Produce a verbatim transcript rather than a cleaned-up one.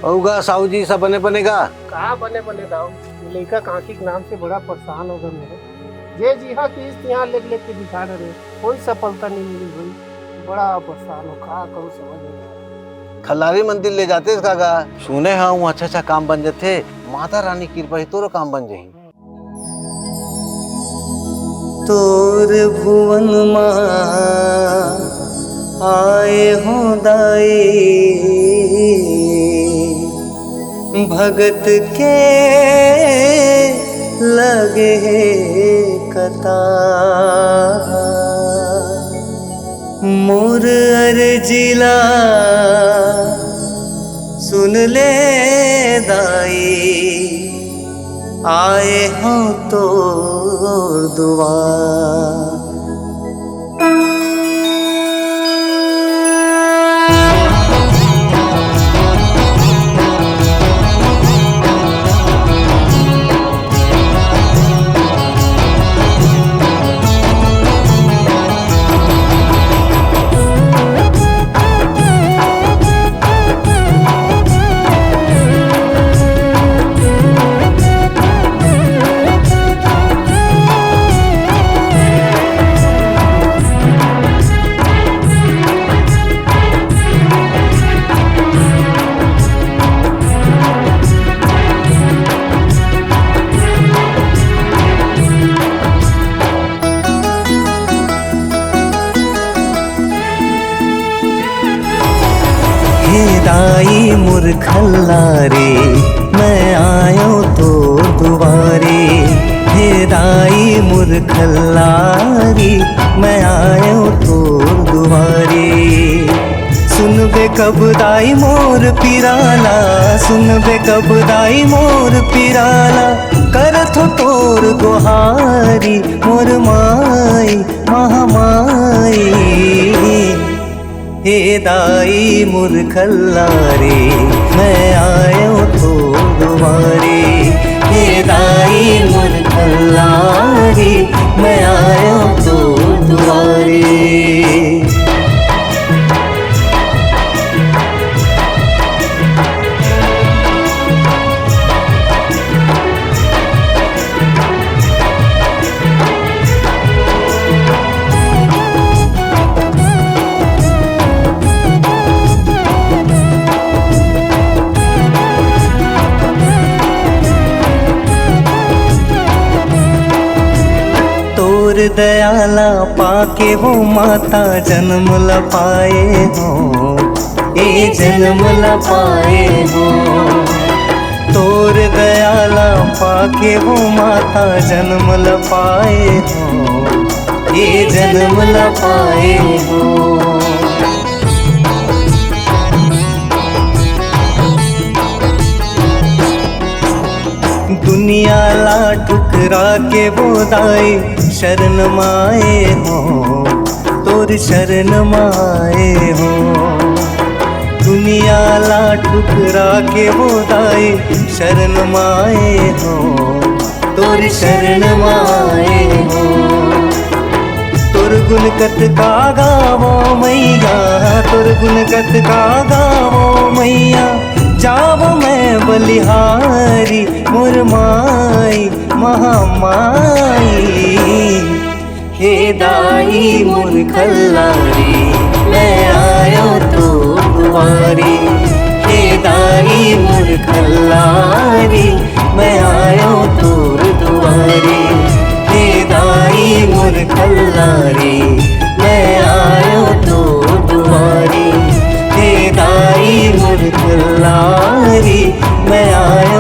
अउ गा साहू जी, सब बने बने गा? का बने बने दाऊ, लइका काकी के नाम से बड़ा परेशान हो गा मेरे। जे जिहाँ किहिस तिहाँ लेग लेग के दिखा डरे, कोई सफलता नहीं मिली भाई। बड़ा परेशान हो, का करूँ समझ नहीं आ रहा। खल्लारी मंदिर ले जाते का गा? सुने हँव अच्छा अच्छा काम बन जथे, माता रानी कृपा ही तोरो काम बन जही। तोर भुवन मा आए हो दाई, भगत के लगे हे कतार। मोर अर्जी ला सुन ले दाई, आए हँव तोर दुआर। हे दाई मोर खल्लारी, मैं आयो तोर दुआरी। हे दाई मोर खल्लारी, मैं आयो तोर दुआरी। सुनबे कब दाई मोर पिराला, सुनबे कब दाई मोर पिराला, करथो तोर गोहारी, मोर माई महामाई। हे दाई मोर खल्लारी, मैं आयो तोर दुआरी। हे दाई मोर खल्लारी, मैं आयो तोर दुआरी। तोर दया ला पाके वो माता जनम ला पाए हँव, ए जनम ला पाए हँव। तोर दया ला पाके वो माता जनम ला पाए हँव, ए जनम ला पाए हँव। दुनिया ला ठुकरा के वो दाई शरण मा आए हँव, तोर शरण मा आए हँव। दुनिया ला ठुकरा के वो दाई शरण मा आए हँव, तोर शरण मा आए हँव। तोर गुन कतका गावँव मइया, तोर गुन कतका गावँव मइया, जावँव मैं बलिहारी, मोर माई महामाई। हे दाई मोर खल्लारी, मैं आयो तोर दुआरी। हे दाई मोर खल्लारी, मैं आयो तोर दुआरी। हे दाई मोर खल्लारी, मैं आयो तोर दुआरी। हे दाई मोर खल्लारी, मैं आयो